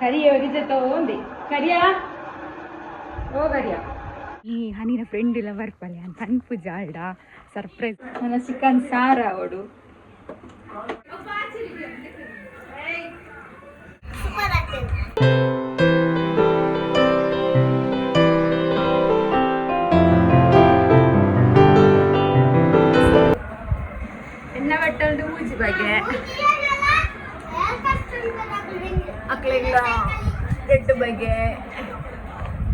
ಕರಿಯ ತಗೊಂಡಿ ಕರಿಯಾ ಓ ಕರಿಯ ಈ ಹನಿನ ಫ್ರೆಂಡ್ ಇಲ್ಲ ಬರ್ಪಲೆ ಅಂತ ಪನ್ಪು ಜಾಲ್ಡ ಸರ್ಪ್ರೈಸ್ ನನ್ನ ಚಿಕನ್ ಸಾರ ಅವಡು. ಎನ್ನ ಬಟ್ಟಲ್ದು ಊಜಿ ಬಗ್ಗೆ ಅಕ್ಲೆಗ್ಲ ರೆಡ್ ಬಗ್ಗೆ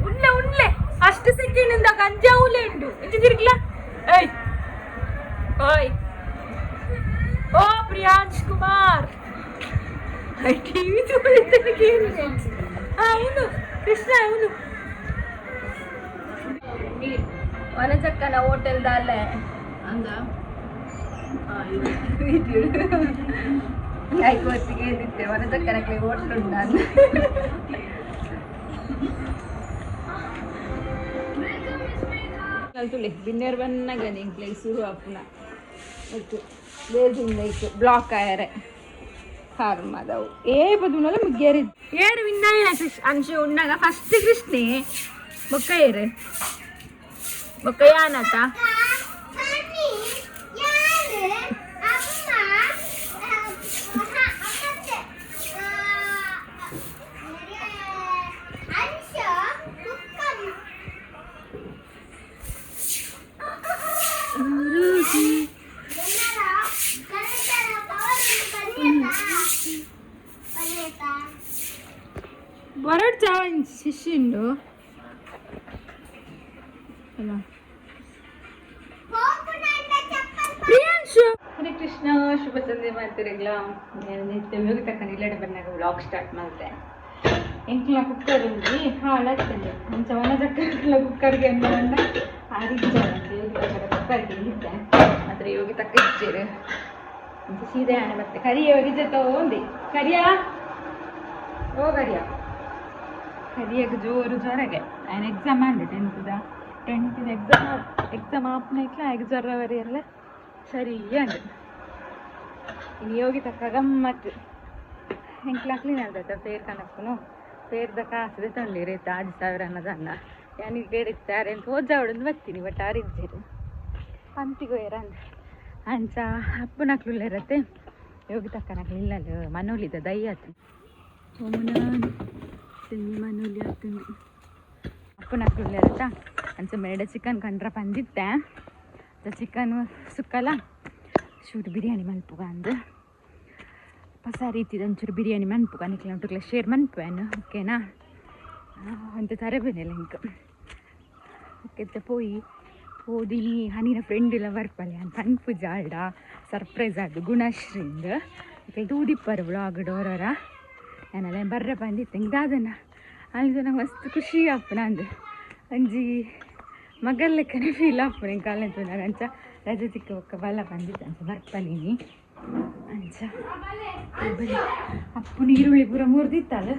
ಉಣ್ಲೆ ಉಣ್ಲೆ ಫಸ್ಟ್ ಸೆಕೆಂಡ್ ಇಂದ ಗಂಜಾ ಉಲೆ ಉಂಡು ಇಂಚ ತಿರುಗ್ಲ. ಏಯ್ ಓಯ್ ಓ ಪ್ರಿಯಾಂಶ್ ಕುಮಾರ್ ಟಿವಿ ತೋರಿಸ್ತಾನೆ. ಅವನು ಕೃಷ್ಣ ಅವನು ವನಚಕ್ಕನ ಹೋಟೆಲ್ ದಾಲೆ ಅಂದ. ಐಕೊತ್ತಿಗೆ ಏನಿತ್ತೆ ವನಚಕ್ಕನ ಹೋಟ್ಲ್ ಉಂಟು ಅಂದ. ಕಲ್ತುಳಿ ಬಿನ್ನೇರ್ ಬನ್ನಾಗ ನಿಂಕ್ಲೆ ಶುರು ಅಪ್ಪುನ ಒಟ್ಟು ಬೇಜಿಂದ ಇತ್ತು ಬ್ಲಾಕ್ ಆಯರೆ ಕಾರ್ ಮಾದವು ಏ ಬದುನಲ್ಲ ಮುಗ್ಗೇರಿ ಏರು ವಿನ್ನಾಯ ಅಂಶು ಉಣ್ಣಾಗ ಫಸ್ಟ್ ಕೃಷ್ಣೆ ಬೊಕ್ಕ ಏರು ಬೊಕ್ಕ ಯಾನತ. ಬರೋಡ್ ಚಾವ ಶಿಷ್ಯುಂಡು ಅಲ್ಲ. ಪ್ರಿಯಾಂಶು ಹರೇ ಕೃಷ್ಣ ಶುಭ ಸಂಜೆ ಮಾಡ್ತಿರಗ್ಲ. ನಿತ್ಯ ತಕ್ಕ ಇಲ್ಲಡೆ ಬಂದಾಗ ವ್ಲಾಗ್ ಸ್ಟಾರ್ಟ್ ಮಾಡ್ತೆ. ಎಂಕ್ಲ ಕುಕ್ಕರ್ ಉಂಜಿ ಹಾಳಾಗ್ತದೆ ಅಂಚ ವನಜಕ್ಕಲ ಕುಕ್ಕರ್ಗೆ ಅಂದ ಆರಿಜ್ಜ ಕುಕ್ಕರ್ಗೆ ಇದ್ದೆ ಆದರೆ ಯೋಗಿ ತಕ್ಕ ಇಚ್ಚೇರು ಅಂಚ ಸೀದಾ ಆಣೆ ಮತ್ತೆ ಕರಿಯ ಯೋಗಿ ಜೊತೆ ಒಂದಿ ಕರಿಯ ಓ ಕರಿಯ ಕರಿಯಕ್ಕೆ ಜೋರು ಜ್ವರಗೆ ఆయన ಎಕ್ಸಾಮ್ ಅಂದೆ ಟೆಂತ್ದ ಟೆಂತ್ದ ಎಕ್ಸಾಮ್ ಎಕ್ಸಾಮ್ ಆಪ್ನೈಕ್ಲ ಆಗ ಜ್ವರ ಬರೆಯಲ್ಲ ಸರಿ ಅಂದೆ. ಇನ್ನು ಯೋಗಿ ತಕ್ಕ ಗಮ್ಮತ್ತು ಎಂಕ್ಲ ಕ್ಲೀನ್ ಆಗ್ತದೆ ಪೇರ್ ಕನಪ್ಪುನು ಪೇರ್ದ ಕಾಸು ತೊಂಡಿರೈತೆ 5000 ಅನ್ನದನ್ನ ಯಾನಿಗೆ ಬೇಡಿತ್ತಾರೆ ಅಂತ ಹೋಜಾವಡೊಂದು ಬರ್ತೀನಿ ಬಟ್ ಆರಿಜ್ಜೇರು ಪಂತಿಗೋಯರ ಅಂದ ಅಂಚ ಅಪ್ಪನಕ್ಲು ಇರತ್ತೆ ಯೋಗಿ ತಕ್ಕನಕ್ಲು ಇಲ್ಲಲ್ಲ ಮನೋಲಿದ ದಯ್ಯಾತು ಮನೋಲಿ ಆಗ್ತದೆ ಅಪ್ಪನಕ್ಲು ಇರತ್ತ ಅಂಚ ಮೇಡ ಚಿಕನ್ ಕಂಡ್ರ ಪಂದಿತ್ತೆ ಚಿಕನ್ ಸುಕ್ಕಲ ಶೂಟ್ ಬಿರಿಯಾನಿ ಮನ್ಪುಗ ಅಂದು ಹೊಸ ರೀತಿದ ಒಂಚೂರು ಬಿರಿಯಾನಿ ಮನ್ಪುಗ ನಿಕ್ಲ ಉಂಟುಕ್ಲ ಶೇರ್ ಮನ್ಪುವೆನು ಓಕೆನಾ ಅಂತ ತರಬೇನೆಲ್ಲ ಇಂಕ ಓಕೆ ಪೋಯಿ ಪೋದಿನಿ ಹನಿನ ಫ್ರೆಂಡ್ ಇಲ್ಲ ಬರ್ಪಲೆ ಅಂತ ಪನ್ಪು ಜಾಲ್ಡ ಸರ್ಪ್ರೈಸ್ ಅದು ಗುಣಶ್ರೀಂದ ತೂದಿಪ್ಪರು ವ್ಲಾಗ್ ಡೋರರ ನಾನೆಲ್ಲ ಬರ್ರ ಬಂದಿತ್ತು ಹಿಂಗೆ ದಾದನ ಅಲ್ಲಿ ನಂಗೆ ಮಸ್ತ್ ಖುಷಿ ಆಪುನ ಅಂದು ಅಂಜಿ ಮಗಲ್ ಲೆಕ್ಕನೆ ಫೀಲ್ ಆಪುನ ಹಿಂಗೆ ಕಾಲ ಅಂಚ ರಜೆ ತಿಕ್ಕ ಒಕ್ಕ ಬಲ್ಲ ಬಂದಿತ್ತು ಅಂಚ ಬರ್ಪಲೀನಿ ಅಂಚ ಅಪ್ಪು ನೀರುಳ್ಳಿ ಪೂರ ಮುರಿದಿತ್ತಲ್ಲ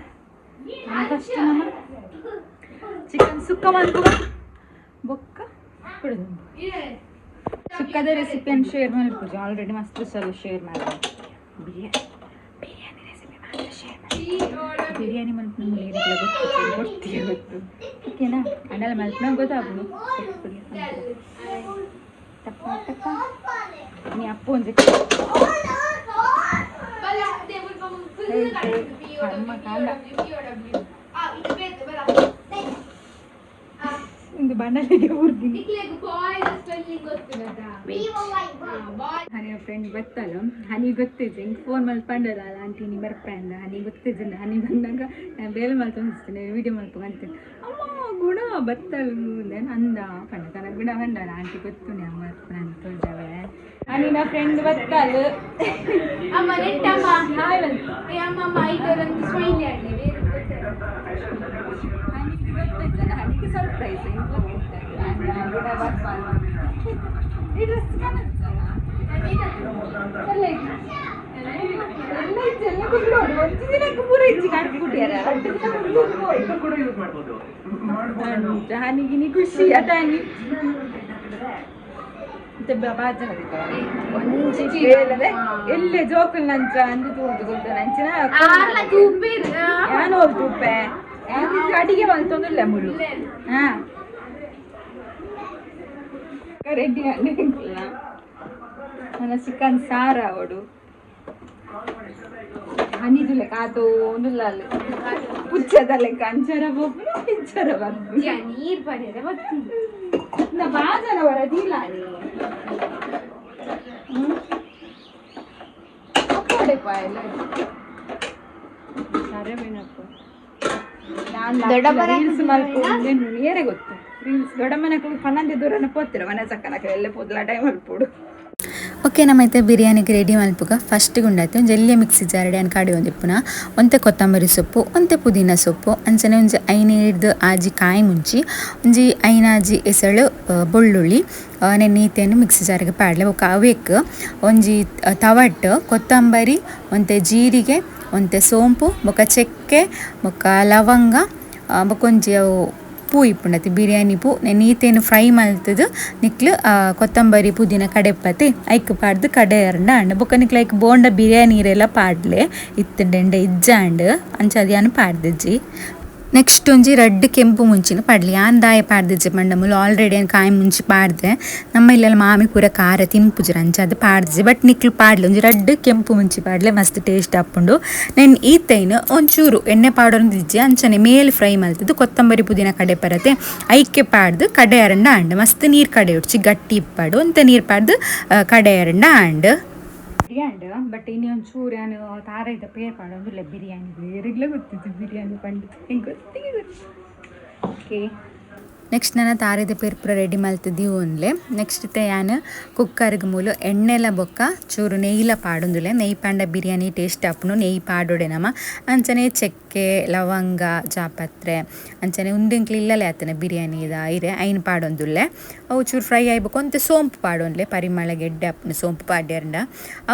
ಫಸ್ಟ್ ನಮ್ಮ ಚಿಕನ್ ಸುಕ್ಕ ಮನ್ಪುಗ ಬೊಕ್ಕ ಕುಡಿದು ಸುಕ್ಕದ ರೆಸಿಪಿಯನ್ನು ಶೇರ್ ಮಲ್ಪುಜಿ ಆಲ್ರೆಡಿ ಮಸ್ತ್ ಸಲ ಶೇರ್ ಮಾಡಿ ಬಿರಿಯಾನಿ ಬಿರಿಯಾನಿ ರೆಸಿಪಿ ಮಾತ್ರ ಶೇರ್ ಮಾಡಿ ಬಿರಿಯಾನಿ ಮನ್ಪು ನಮ್ಗೆ ಗೊತ್ತು ಕೊಡ್ತೀವಿ ಗೊತ್ತು ಓಕೆನಾ ಅಣ್ಣಲ್ಲ ಮಲ್ಪನ ಗೊತ್ತಾಗುನು ಟಪ್ಪ ಟಪ್ಪ ನೀ ಅಪ್ಪು ಒಂಜಿ ಕರ್ಮ ಕಾಂಡ ಒಂದು ಬಾಣಲಿಗೆ ಊರ್ದಿನಿ. ಹನಿಯ ಫ್ರೆಂಡ್ ಬತ್ತಲ್ಲ ಹನಿ ಗೊತ್ತಿದ್ದೆ ಹಿಂಗೆ ಫೋನ್ ಮಲ್ಪಂಡಲ್ಲ ಆಂಟಿ ನೀ ಬರ್ಪ ಅಂದ ಹನಿ ಗೊತ್ತಿದ್ದೆ ಹನಿ ಬಂದಾಗ ನಾನು ಬೇಲೆ ಮಲ್ತು ವೀಡಿಯೋ ಮಲ್ಪ ಅಂತೀನಿ ಅಮ್ಮ ಗುಣ ಬತ್ತಲು ಅಂದ ಪಂಡ ತನ ಗುಣ ಬಂದಲ್ಲ ಆಂಟಿ ಗೊತ್ತು ಅಮ್ಮ ನಾನು ತೋಜಾವೆ ಹನಿನ ಫ್ರೆಂಡ್ ಬತ್ತಲು. ಅಮ್ಮ ನೆಟ್ಟಮ್ಮ. ಹಾಯ್. ಅಮ್ಮಮ್ಮ ಐದರೊಂದು ಸ್ಮೈಲಿ ಆಡ್ಲಿ. ಹನಿಗೆ ಗೊತ್ತಿದ್ದ ಹನಿಗೆ ಸರ್ಪ್ರೈಸ್ ಹಿಂಗೆ ಗೊತ್ತಿದ್ದ ಗುಣ ಬರ್ಪ ಈ ಡ್ರೆಸ್ ಕಾಣುತ್ತಲ್ಲ ಎಲ್ಲ ಎಲ್ಲ ಇಜ್ಜಿ ಎಲ್ಲ ಕುಡ್ಲೋಡು ಒಂಜಿ ದಿನಕ್ಕೆ ಪೂರ ಇಜ್ಜಿ ಕಡ್ಪುಟ್ಯಾರ ಹನಿಗಿನಿ ಖುಷಿ ಅದಾನಿ. ಎಲ್ಲೆ ಜೋಕುಲ್ ನಂಚ ಅಂದು ತೂದು ಗೊತ್ತ ನಂಚಿನ ಯಾನ್ ತೂಪೆ ಅಡಿಗೆ ಮಲ್ತೊಂದಿಲ್ಲ ಮುಳ್ಳು. ಹಾ ರೆಡಿ ನನ್ನ ಚಿಕನ್ ಸಾರ ಅವಡು ಹನಿದು ಲೆಕ್ಕ ಆತು ಒಂದುಲ್ಲ ಅಲ್ಲಿ ಪುಚ್ಚದ ಲೆಕ್ಕ ಅಂಚರ ಬೊಬ್ಬು ಇಂಚರ ಬರ್ಪು ನೀರ್ ಬರೆಯರೆ ನಾ ಬಾಜನ ವರದಿಲ್ಲ ನೀ ರೀಲ್ಸ್ ಮಲ್ಪು ಏರೆ ಗೊತ್ತು ರೀಲ್ಸ್ ದೊಡ್ಡಮ್ಮನಕ್ಳು ಪನ್ನೊಂದು ದೂರನ ಪೋತಿರ ಮನೆ ಚಕ್ಕನಕ್ಕೆ ಎಲ್ಲೇ ಪೋದ್ಲ ಟೈಮ್ ಮಲ್ಪೋಡು. ಓಕೆ ನಮ್ಮೈತೆ ಬಿರಿಯಾನಿಗೆ ರೆಡಿ ಮಲ್ಪುಗ ಫಸ್ಟಿಗೆ ಉಂಡಾಯ್ತು ಒಂಜಿ ಎಲ್ಯ ಮಿಕ್ಸಿ ಜಾರ್ಡ್ ಯಾನ್ ಕಾಡಿ ಒಂದಿಪ್ಪುನ ಒಂತೆ ಕೊತ್ತಂಬರಿ ಸೊಪ್ಪು ಒಂತೆ ಪುದೀನ ಸೊಪ್ಪು ಅಂಚನೆ ಒಂಜಿ ಐನೇಡ್ದು ಆಜಿ ಕಾಯಿ ಮುಂಚಿ ಒಂಜಿ ಐನಾಜಿ ಎಸಳು ಬೆಳ್ಳುಳ್ಳಿ ನೆನ್ನೀತೆಯನ್ನು ಮಿಕ್ಸಿ ಜಾರಿಗೆ ಪಾಡ್ಲೆ ಬೊಕ್ಕ ಅವೇಕ್ ಒಂಜಿ ತವಟ್ಟು ಕೊತ್ತಂಬರಿ ಒಂತೆ ಜೀರಿಗೆ ಒಂತೆ ಸೋಂಪು ಬೊಕ್ಕ ಚಕ್ಕೆ ಬೊಕ್ಕ ಲವಂಗ ಬೊಕ್ಕ ಒಂಜಿ ಅವು ಪೂ ಇಪ್ಪುಂಡತಿ ಬಿರಿಯಾನಿ ಪೂ ನೀತೇನು ಫ್ರೈ ಮಲ್ತದು ನಿಕ್ಲು ಕೊತ್ತಂಬರಿ ಪುದೀನ ಕಡೆಪತಿ ಐಕ್ ಪಾಡ್ದು ಕಡೆ ಅರಂಡ ಅಂಡ್ ಬೊಕ್ಕ ನಿಕ್ಲು ಐಕ್ ಬೋಂಡ ಬಿರಿಯಾನಿ ಇರೆಲ್ಲ ಪಾಡ್ಲೆ ಇತ್ತುಂಡೆ ಇಜ್ಜಾಂಡ್ ಅಂಚ ಅದು ಯಾನ್ ಪಾಡ್ದಿಜ್ಜಿ. ನೆಕ್ಸ್ಟ್ ಒಂಜಿ ರಡ್ಡ್ ಕೆಂಪು ಮುಂಚಿನ ಪಾಡ್ಲಿ ಯಾನ್ ದಾಯ ಪಾಡ್ದಿಜ್ಜಿ ಪಂಡ ಮೂಲು ಆಲ್ರೆಡಿ ಯಾನ್ ಕಾಯಿ ಮುಂಚಿ ಪಾಡ್ದೆ ನಮ್ಮ ಇಲ್ಲೆಲ್ಲ ಮಾಮಿ ಪೂರ ಖಾರ ತಿನ್ಪುಜರ ಅಂಚ ಅದು ಪಾಡ್ದಿಜ್ಜಿ ಬಟ್ ನಿಕ್ಲು ಪಾಡ್ಲಿ ಒಂಜಿ ರಡ್ಡ್ ಕೆಂಪು ಮುಂಚಿ ಪಾಡ್ಲೆ ಮಸ್ತ್ ಟೇಸ್ಟ್ ಆಪುಂಡು. ನೆನ್ ಈತೈನ್ ಒಂಚೂರು ಎಣ್ಣೆ ಪಾಡೊಂದಿಜ್ಜಿ ಅಂಚನೆ ಮೇಲ್ ಫ್ರೈ ಮಲ್ತದ್ದು ಕೊತ್ತಂಬರಿ ಪುದೀನ ಕಡೆ ಪರತೆ ಐಕೆ ಪಾಡ್ದು ಕಡೆ ಅರಂಡ ಅಂಡ್ ಮಸ್ತ್ ನೀರು ಕಡೆ ಉಡ್ಚಿ ಗಟ್ಟಿ ಇಪ್ಪಾಡು ಒಂತೆ ನೀರು ಪಾಡ್ದು ಕಡೆ ಅರಂಡ and biryani but ಇನ್ನಿ ಒಂಚೂರು ಯಾನು ತಾರ ಇದ್ದ ಪೇರ್ ಪಾಡೊಂದಿಲ್ಲ ಬಿರಿಯಾನಿ ಬೇರೆಗ್ಲೇ ಗೊತ್ತಿತ್ತು ಬಿರಿಯಾನಿ ಪಂಡು ಹೆಂಗೆ ಗೊತ್ತಿಗೆ ಗೊತ್ತು. ಓಕೆ ನೆಕ್ಸ್ಟ್ ನಾನು ತಾರಿದ ಪೇರ್ ಪೂರ ರೆಡಿ ಮಲ್ತದಿ ಒಂದ್ಲೆ. ನೆಕ್ಸ್ಟ್ ಇತ್ತೆ ಯಾನ್ ಕುಕ್ಕರ್ಗ್ ಮೂಲು ಎಣ್ಣೆಲ ಬೊಕ್ಕ ಚೂರು ನೆಯ್ಲ ಪಾಡೊಂದುಲೆ ನೆಯ್ ಪಾಂಡ ಬಿರಿಯಾನಿ ಟೇಸ್ಟ್ ಆಪುಂಡು ನೆಯ್ ಪಾಡೊಡೆ ನಮ ಅಂಚನೆ ಚಕ್ಕೆ ಲವಂಗ ಜಾಪತ್ರೆ ಅಂಚನೆ ಉಂದೆಂಕ್ಲು ಇಲ್ಲಲೆ ಆತನ ಬಿರಿಯಾನಿ ಇದ ಐರೆ ಐನ್ ಪಾಡೊಂದುಲ್ಲೆ ಅವು ಚೂರು ಫ್ರೈ ಆಯ್ಬೊಕ್ಕ ಒಂತೆ ಸೋಂಪು ಪಾಡೊಂದ್ಲೆ ಪರಿಮಳ ಗೆಡ್ಡೆ ಆಪುಂಡು ಸೋಂಪು ಪಾಡ್ಯರಂಡ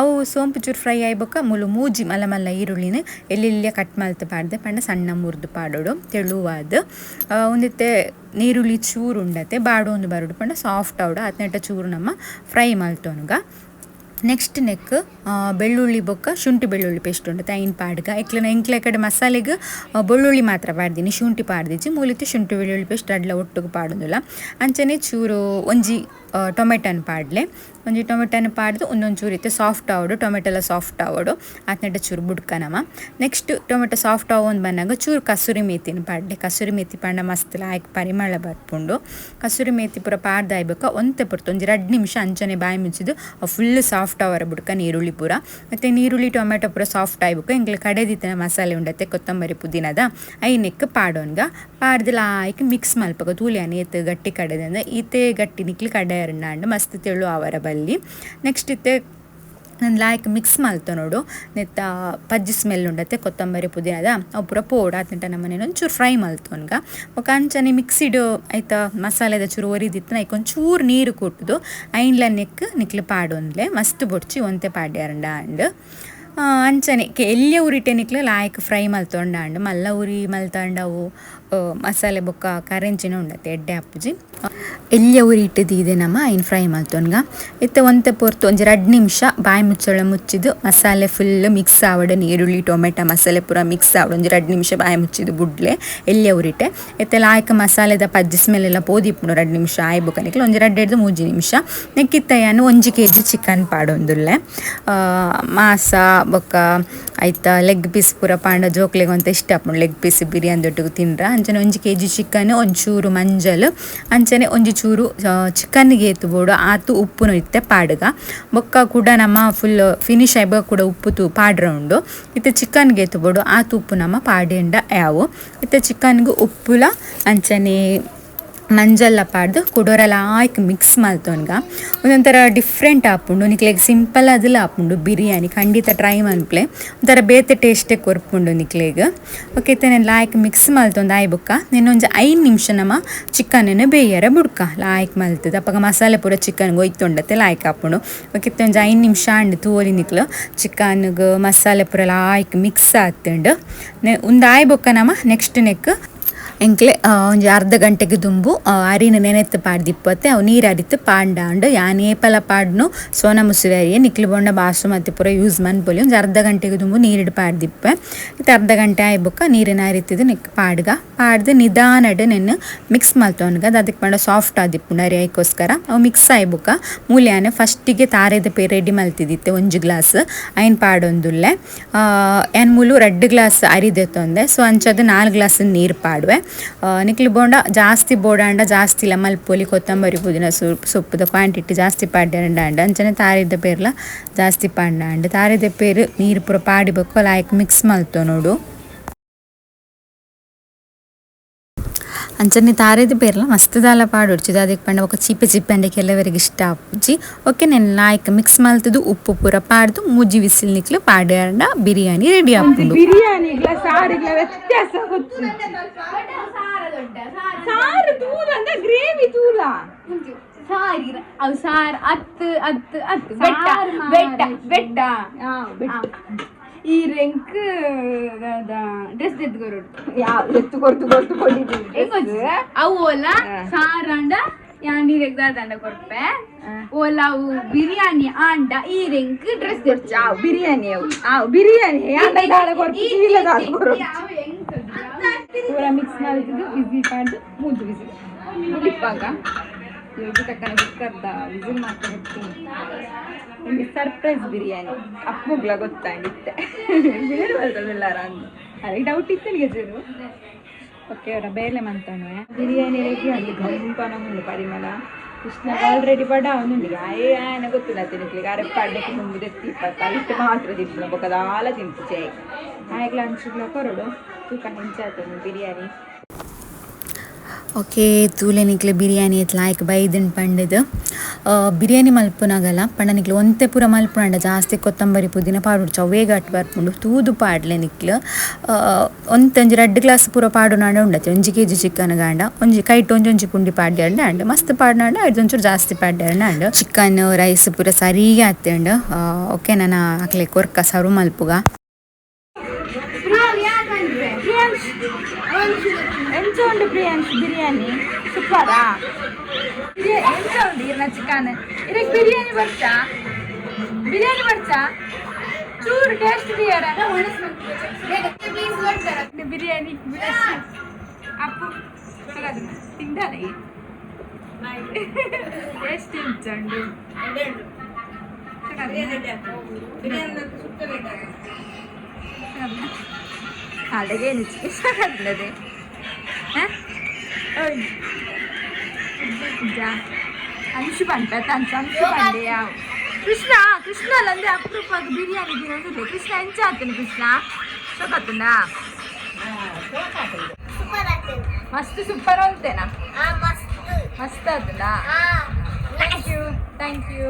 ಅವು ಸೋಂಪು ಚೂರು ಫ್ರೈ ಆಯ್ಬೊಕ್ಕ ಮೂಲು ಮೂಜಿ ಮಲ್ಲ ಮಲ್ಲ ಈರುಳ್ಳಿನ ಎಲ್ಲೆಲ್ಲ ಕಟ್ ಮಲ್ತ್ ಪಾಡ್ದೆ ಪಂಡ ಸಣ್ಣ ಮುರ್ದು ಪಾಡೋಡು ತೆಳುವಾದ ಒಂದಿತ್ತೆ ನೀರುಳ್ಳಿ ಚೂರು ಉಂಡತೆ ಬಾಡೊಂದು ಬರೋಡು ಪಂಡ ಸಾಫ್ಟ್ ಆವಡು ಆತ್ನೆಟ್ಟ ಚೂರು ನಮ್ಮ ಫ್ರೈ ಮಲ್ತೊನುಗ. ನೆಕ್ಸ್ಟ್ ನೆಕ್ ಬೆಳ್ಳುಳ್ಳಿ ಬೊಕ್ಕ ಶುಂಠಿ ಬೆಳ್ಳುಳ್ಳಿ ಪೇಸ್ಟ್ ಉಂಡತೆ ಐನ್ ಪಾಡ್ಗ ಎಕ್ಲೆನ ಎಂಕ್ಲೆ ಕಡೆ ಮಸಾಲೆಗೆ ಬೆಳ್ಳುಳ್ಳಿ ಮಾತ್ರ ಪಾಡ್ದಿನಿ ಶುಂಠಿ ಪಾಡ್ದಿಜ್ಜಿ ಮೂಲಿತ್ತು ಶುಂಠಿ ಬೆಳ್ಳುಳ್ಳಿ ಪೇಸ್ಟ್ ಅಡ್ಲ ಒಟ್ಟುಗು ಪಾಡೊಂದುಲ್ಲ. ಅಂಚನೆ ಚೂರು ಒಂಜಿ ಟೊಮೆಟೊನ ಪಾಡ್ಲೆ ಒಂಜಿ ಟೊಮೆಟೊನ ಪಾಡ್ದು ಒಂದೊಂದು ಚೂರು ಇತ್ತು ಸಾಫ್ಟ್ ಆವಡು ಟೊಮೆಟೊ ಎಲ್ಲ ಸಾಫ್ಟ್ ಆವಡು ಆತ್ನೆಟ್ಟ ಚೂರು ಬುಡ್ಕನಮ. Next tomato soft ಆವೊಂದು ಬಂದಾಗ ಚೂರು ಕಸೂರಿ ಮೇಥಿನ ಪಾಡ್ಲೆ ಕಸೂರಿ ಮೇಥಿ ಪಾಂಡ ಮಸ್ತ್ ಲಾಯ್ಕ್ ಪರಿಮಳ ಬರ್ಪುಂಡು. ಕಸೂರಿ ಮೇಥಿ ಪೂರ ಪಾಡ್ದಾಯ್ಬೇಕ ಒಂತೆ ಪೊರ್ತು ಒಂಜಿ 2 ನಿಮಿಷ ಅಂಚನೆ ಬಾಯಿ ಮುಚ್ಚಿದ್ದು ಫುಲ್ ಸಾಫ್ಟ್ ಆವರ ಬುಡ್ಕ ನೀರುಳ್ಳಿ ಪೂರ ಮತ್ತು ನೀರುಳ್ಳಿ ಟೊಮೆಟೊ ಪೂರ ಸಾಫ್ಟ್ ಆಯ್ಬೇಕು ಎಂಗ್ಲ ಕಡೆದಿತ್ತಿನ ಮಸಾಲೆ ಉಂಡತೆ ಕೊತ್ತಂಬರಿ ಪುದೀನದ ಐನೆಕ್ ಪಾಡೋನ್ಗ ಪಾಡ್ದು ಲಾಯ್ಕ್ ಮಿಕ್ಸ್ ಮಲ್ಪಕ ತೂಲಿಯಾನ ಏತ್ ಗಟ್ಟಿ ಕಡೆದಿಂದ ಈತೆ ಗಟ್ಟಿ ನಿಕ್ಲು ಕಡೆ ಅರಂಡ ಮಸ್ತ್ ತೆಳು ಆವರ ಬಲ್ಲಿ. ನೆಕ್ಸ್ಟ್ ಇತ್ತೆ ನಾನು ಲಾಯ್ಕ್ ಮಿಕ್ಸ್ ಮಲ್ತ ನೋಡು ನೆತ್ತ ಪಜ್ಜಿ ಸ್ಮೆಲ್ ಉಂಡತೆ ಕೊತ್ತಂಬರಿ ಪುದೀನದ ಅವು ಪೂರ ಪೋಡು ಆತಂಟ ನಮ್ಮನೆ ಒಂಚೂರು ಫ್ರೈ ಮಲ್ತೊನ್ಗ ಬೊಕ್ಕ ಅಂಚನೆ ಮಿಕ್ಸಿಡ್ ಆಯ್ತಾ ಮಸಾಲೆದ ಚೂರು ಒರಿದಿತ್ತು ಐಕ್ ಒಂಚೂರು ನೀರು ಕೊಟ್ಟುದು ಐನ್ಲ ನೆಕ್ ನಿಕ್ಲು ಪಾಡೊಂದ್ಲೆ ಮಸ್ತ್ ಬೊಡ್ಚಿ ಒಂತೆ ಪಾಡ್ಯಾರಂಡ ಅಂಡ್ ಅಂಚನೆ ಎಲ್ಲಿಯ ಉರಿಟೆ ನಿಕ್ಲು ಲಾಯ್ಕ್ ಫ್ರೈ ಮಲ್ತೊಂಡ ಅಂಡ್ ಮಲ್ಲ ಉರಿ ಮಲ್ತಂಡವು ಮಸಾಲೆ ಬೊಕ್ಕ ಕರೆಂಚಿನ ಉಂಡತೆ ಎಡ್ಡೆ ಅಪ್ಪುಜಿ ಎಲ್ಲಿಯ ಉರಿ ಇಟ್ಟದು ಇದೆ ನಮ್ಮ ಐನ್ ಫ್ರೈ ಮಲ್ತೊನ್ಗ ಇತ್ತೆ ಒಂತೆ ಪೊರ್ತು ಒಂಜಿ 2 ನಿಮಿಷ ಬಾಯಿ ಮುಚ್ಚಳ ಮುಚ್ಚಿದ್ದು ಮಸಾಲೆ ಫುಲ್ ಮಿಕ್ಸ್ ಆವಡು ನೀರುಳ್ಳಿ ಟೊಮೆಟೊ ಮಸಾಲೆ ಪೂರ ಮಿಕ್ಸ್ ಆವಡು ಒಂಜಿ 2 ನಿಮಿಷ ಬಾಯಿ ಮುಚ್ಚಿದ್ದು ಬುಡ್ಲೆ ಎಲ್ಲಿಯ ಉರಿಟೆ ಇತ್ತೆ ಲಾಯ್ಕ್ ಮಸಾಲೆದ ಪಜ್ಜಿ ಸ್ಮೆಲ್ ಎಲ್ಲ ಪೋದಿಪ್ಪುಂಡು 2 ನಿಮಿಷ ಆಯ್ಬೊಕ್ಕ ನಿಕ್ಲು ಒಂಜಿ 2 3 ನಿಮಿಷ ನೆಕ್ಕಿತ್ತ ಯಾನು 1 ಕೆಜಿ ಚಿಕನ್ ಪಾಡೊಂದುಲ್ಲೆ ಮಾಸ ಬೊಕ್ಕ ಆಯ್ತಾ ಲೆಗ್ ಪೀಸ್ ಪೂರ ಪಾಂಡ ಜೋಕ್ಲೆಗ್ ಒಂತೆ ಇಷ್ಟ ಆಪುಂಡು ಲೆಗ್ ಪೀಸ್ ಬಿರಿಯಾನಿ ದೊಟ್ಟುಗು ತಿನ್ರ. ಅಂಚನೆ 1 ಕೆಜಿ ಚಿಕನ್ ಒಂಚೂರು ಮಂಜಲ್ ಅಂಚನೆ ಒಂಜಿ ಚೂರು ಚಿಕನ್ಗೆ ಏತು ಬೋಡು ಆತು ಉಪ್ಪುನು ಇತ್ತೆ ಪಾಡುಗ ಬೊಕ್ಕ ಕೂಡ ನಮ್ಮ ಫುಲ್ ಫಿನಿಶ್ ಆಯ್ಬ ಕೂಡ ಉಪ್ಪು ತೂ ಪಾಡ್ರ ಉಂಡು ಇತ್ತೆ ಚಿಕನ್ಗೆ ಏತು ಬೋಡು ಆತು ಉಪ್ಪು ನಮ್ಮ ಪಾಡೆಂಡ ಯಾವು ಇತ್ತೆ ಚಿಕನ್ಗೆ ಉಪ್ಪುಲ ಅಂಚನೆ ಮಂಜಲ್ಲ ಪಾಡ್ದು ಕುಡೋರ ಲಾಯ್ಕ್ ಮಿಕ್ಸ್ ಮಲ್ತೊನ್ಗ ಒಂದೊಂಥರ ಡಿಫ್ರೆಂಟ್ ಆಪುಂಡು ನಿಕ್ಲೆಗ್ ಸಿಂಪಲ್ ಅದಲ ಆಪುಂಡು ಬಿರಿಯಾನಿ ಖಂಡಿತ ಟ್ರೈ ಮನ್ಪ್ಲೆ ಒಂಥರ ಬೇತೆ ಟೇಸ್ಟೇ ಕೊರ್ಪುಂಡು ನಿಕ್ಲೆಗ್. ಓಕೆ ಇತ್ತೆ ನಾನು ಲಾಯ್ಕ್ ಮಿಕ್ಸ್ ಮಲ್ತೊಂದು ಆಯ್ ಬೊಕ್ಕ ನೆನ್ನೊಂಜಿ 5 ನಿಮಿಷ ನಮ್ಮ ಚಿಕನನ್ನು ಬೇಯರ ಬುಡ್ಕ ಲಾಯ್ಕ್ ಮಲ್ತದ ಅಪಗ ಮಸಾಲೆ ಪೂರ ಚಿಕನ್ಗೆ ಒಯ್ತೊಂಡತ್ತೆ ಲಾಯ್ಕ್ ಆಪುಂಡು. ಓಕೆ ಇತ್ತೆ ಒಂಜಿ 5 ನಿಮಿಷ ಅಂಡ್ ತೂವೊಲಿ ನಿಕ್ಲು ಚಿಕನ್ಗೆ ಮಸಾಲೆ ಪೂರ ಲಾಯ್ಕ್ ಮಿಕ್ಸ್ ಆತುಂಡು ಉಂದು ಆಯ್ ಬೊಕ್ಕ ನಮ್ಮ ನೆಕ್ಸ್ಟ್ ನೆಕ್ ಎಂಕ್ಲೆ ಒಂಜಿ ಅರ್ಧ ಗಂಟೆಗೆ ದುಂಬು ಅರಿನ ನೆನೆತ್ತು ಪಾಡ್ದಿಪ್ಪತ್ತೆ ಅವು ನೀರು ಅರಿತು ಪಾಂಡಾಂಡ್ ಯಾನ್ ಏಪಲ ಪಾಡ್ನು ಸೋನಾ ಮುಸುರಿ ಅರಿಯೆ ನಿಕ್ಲು ಬೊಂಡ ಬಾಸುಮತಿ ಪೂರ ಯೂಸ್ ಮನ್ಪೊಲಿ ಒಂಜಿ ಅರ್ಧ ಗಂಟೆಗೆ ದುಂಬು ನೀರಿಡ್ ಪಾಡ್ದಿಪ್ಪೆ ಇತ್ತೆ ಅರ್ಧ ಗಂಟೆ ಆಯಿ ಬೊಕ್ಕ ನೀರಿನ ಅರಿತಿದ್ದು ನಿಕ್ ಪಾಡ್ಗ ಪಾಡ್ದು ನಿಧಾನಡ್ ನೆನ್ ಮಿಕ್ಸ್ ಮಲ್ತೊನ್ಗ ಅದಕ್ಕೆ ಪಂಡ ಸಾಫ್ಟ್ ಆದಿಪ್ಪುಂಡು ಅರಿ ಐಕೋಸ್ಕರ ಅವು ಮಿಕ್ಸ್ ಆಯಿ ಬೊಕ್ಕ ಮೂಲ್ಯಾನ ಫಸ್ಟಿಗೆ ತಾರೆದ ಪೇರ್ ರೆಡಿ ಮಲ್ತಿದ್ದಿತ್ತೆ ಒಂಜಿ ಗ್ಲಾಸ್ ಐನ್ ಪಾಡೊಂದುಲ್ಲೆ ಯಾನ್ ಮೂಲು ರಡ್ಡ್ ಗ್ಲಾಸ್ ಅರಿದೆತ್ತೊಂದೆ ಸೊ ಅಂಚದ 4 ಗ್ಲಾಸ್ ನೀರು ಪಾಡುವೆ ನಿಕ್ಲು ಬೋಂಡ ಜಾಸ್ತಿ ಬೋಡಾಂಡ ಜಾಸ್ತಿ ಇಲ್ಲ ಮಲ್ಪೊಲಿ ಕೊತ್ತಂಬರಿ ಪುದೀನ ಸೊಪ್ಪುದ ಕ್ವಾಂಟಿಟಿ ಜಾಸ್ತಿ ಪಾಡ್ಯಾಂಡ ಅಂಚನೆ ತಾರಿದ ಪೇರ್ಲ ಜಾಸ್ತಿ ಪಾಡ್ಯಾಂಡ್ ತಾರಿದ ಪೇರು ನೀರು ಪೂರ ಪಾಡಿಬೇಕು ಲಾಯ್ಕ್ ಮಿಕ್ಸ್ ಮಲ್ತೊ ನೋಡು ಅಂಚನೆ ತಾರೇದ ಪೇರ್ಲ ಮಸ್ತ್ ದಾಲ ಪಾಡೊಡ್ಚಿ ಅದಕ್ಕೆ ಪಂಡ ఒక ಚೀಪೆ ಚೀಪೆ ಅಂಡೆ ಕೆಲವರಿಗೆ ಇಷ್ಟ ಆಪುಜಿ ಓಕೆ ನೆನ್ ಲಾಯ್ಕ್ ಮಿಕ್ಸ್ ಮಲ್ತದು ಉಪ್ಪು ಪೂರ ಪಾಡ್ದು ಮೂಜಿ ವಿಸಿಲ್ ನಿಕ್ಲು ಪಾಡ್ಯಾಂಡ ಬಿರಿಯಾನಿ ರೆಡಿ ಆಪುಂಡು. ಬಿರಿಯಾನಿಗ್ಲ ಸಾರಿಗ್ಲ ವ್ಯತ್ಯಾಸ ಗೊತ್ತು. ಸಾರು ತೂಲ ಅಂದ್ರೆ ಗ್ರೇವಿ ತೂಲ. ಸಾರಿ ಅವು ಸಾರ್ ಅತ್ತು ಅತ್ತು ಅತ್ತು ಬೆಟ್ಟ ಬೆಟ್ಟ ಬೆಟ್ಟ. ಬೆಟ್ಟ. ಈ ರೆಂಕ್ ಡ್ರೆಸ್ ಎತ್ಕೊರಡು. ಯಾವ ಎತ್ತು ಕೊರ್ತು ಕೊರ್ತು ಕೊಟ್ಟಿದ್ದೀನಿ. ಅವು ಓಲ ಸಾರಾಂಡ ಯಾನ್ ನೀರೆಗ್ ದಾದಂಡ ಕೊರ್ಪೆ ಓಲ ಅವು ಬಿರಿಯಾನಿ ಆಂಡ ಈ ರೆಂಕ್ ಡ್ರೆಸ್. ಬಿರಿಯಾನಿ ಅವು ಆ ಬಿರಿಯಾನಿ ಯಾಂಡ ದಾಳ ಕೊರ್ಪು ಚೀಲ ದಾಳ ಕೊರು ಪೂರ ಮಿಕ್ಸ್ ಮಾಡಿದ್ದು ವಿಸಿಲ್ ಪಾಡ್ದು ಮೂಜು ವಿಸಿಲ್ ಮುಗಿಪ್ಪಾಗ ಇವಾಗ ತಕ್ಕನ ಕುಕ್ಕರ್ದ ವಿಸಿಲ್ ಮಾತ್ರ ಗೊತ್ತೀನಿ. ನಿಮಗೆ ಸರ್ಪ್ರೈಸ್ ಬಿರಿಯಾನಿ ಅಪ್ಪುಗ್ಲ ಗೊತ್ತಾಗಿತ್ತೆ ಬಿರಿಯಾನಿ ಬರ್ತದೆಲ್ಲಾರ ಅಂದು ಅದಕ್ಕೆ ಡೌಟ್ ಇತ್ತು ನನಗೆ ಚೂರು. ಓಕೆ ಅವರ ಬೇಲೆ ಮಂತನು ಬಿರಿಯಾನಿ ರೆಡಿ ಅಲ್ಲಿ ಗಂಪನ ಉಂಡು ಪರಿಮಳ ಕೃಷ್ಣ ಆಲ್ರೆಡಿ ಬಡ ಅವನುಂಡು ಆಯೇ ಆಯನ ಗೊತ್ತಿಲ್ಲ ತಿನ್ನಿಕ್ಲಿಗೆ ಅರೆ ಪಾಡ್ಯಕ್ಕೆ ಮುಂದೆ ತಿಪ್ಪ ಇಟ್ಟು ಮಾತ್ರ ತಿಪ್ಪುನ ಬೊಕ್ಕ ದಾಲ ತಿಂಪು ಚೇ ಆಯ್ಗ್ಲ ಅಂಚುಗ್ಲ ಕೊರಡು ತೂಕ ಹೆಂಚಾತನು ಬಿರಿಯಾನಿ. ಓಕೆ ತೂಲೆ ನಿಕ್ಲೆ ಬಿರಿಯಾನಿ ಎತ್ ಲಾಯ್ಕ್ ಬೈದನ್ ಪಂಡದು ಬಿರಿಯಾನಿ ಮಲ್ಪುನಾಗಲ್ಲ ಪಂಡ ನಿಕ್ಲು ಒಂತೆ ಪೂರ ಮಲ್ಪುನಾಂಡ ಜಾಸ್ತಿ ಕೊತ್ತಂಬರಿ ಪುದೀನ ಪಾಡುಡು ಚವ್ವೇ ಗಟ್ ಬರ್ಪುಂಡು ತೂದು ಪಾಡ್ಲೆ ನಿಕ್ಲು ಒಂತೆ ಒಂಜಿ ರಡ್ಡ್ ಗ್ಲಾಸ್ ಪೂರ ಪಾಡುನಾಂಡ ಉಂಡತೆ ಒಂಜಿ ಕೆಜಿ ಚಿಕನ್ ಗಾಂಡ ಒಂಜಿ ಕೈಟ್ ಒಂಜಿ ಒಂಜಿ ಪುಂಡಿ ಪಾಡ್ಯಾಂಡ ಅಂಡ್ ಮಸ್ತ್ ಪಾಡ್ನಾಂಡ ಐದು ಒಂಚೂರು ಜಾಸ್ತಿ ಪಾಡ್ಯಾಂಡ ಅಂಡ್ ಚಿಕನ್ ರೈಸ್ ಪೂರ ಸರಿಗೆ ಆತಂಡ್. ಓಕೆ ನಾನು ಅಕ್ಲೆ ಕೊರ್ಕ ಸರ್ವ್ ಮಲ್ಪುಗ. ಪ್ರಿಯಾಂಶ್ ಎಂಚ ಉಂಡು ಪ್ರಿಯಾಂಶ್ ಬಿರಿಯಾನಿ ಸೂಪರಾ ಎಂಚ ಉಂಡು ಇರ್ನ ಚಿಕನ್ ಇದಕ್ಕೆ ಬಿರಿಯಾನಿ ಬರ್ಚಾ ಬಿರಿಯಾನಿ ಬರ್ಚಾ ಚೂರು ಟೇಸ್ಟ್ ದಿಯಾರ ಬಿರಿಯಾನಿ ಅಪ್ಪು ತಿಂದಾನೆ ಟೇಸ್ಟ್ ಎಂಚ ಉಂಡು. ಅಡಗೇನು ಚಿಕಿತ್ಸೆ ಅಂಶು ಪಂಡ ಅಂಶು ಅಂಶು ಪಂಡೆ ಯಾವ ಕೃಷ್ಣ ಕೃಷ್ಣ ಅಲ್ಲಂದ್ರೆ ಅಪರೂಪಕ್ಕೆ ಬಿರಿಯಾನಿ ತಿನ್ನೋದಿಲ್ಲ ಕೃಷ್ಣ ಎಂಚ ಆಗ್ತಾನೆ ಕೃಷ್ಣ ಸೊಕತ್ತುಂಡ ಮಸ್ತ್ ಸೂಪರ್ ಅಂತೇನಾ ಮಸ್ತ್ ಆತುಂಡ. Thank you thank you.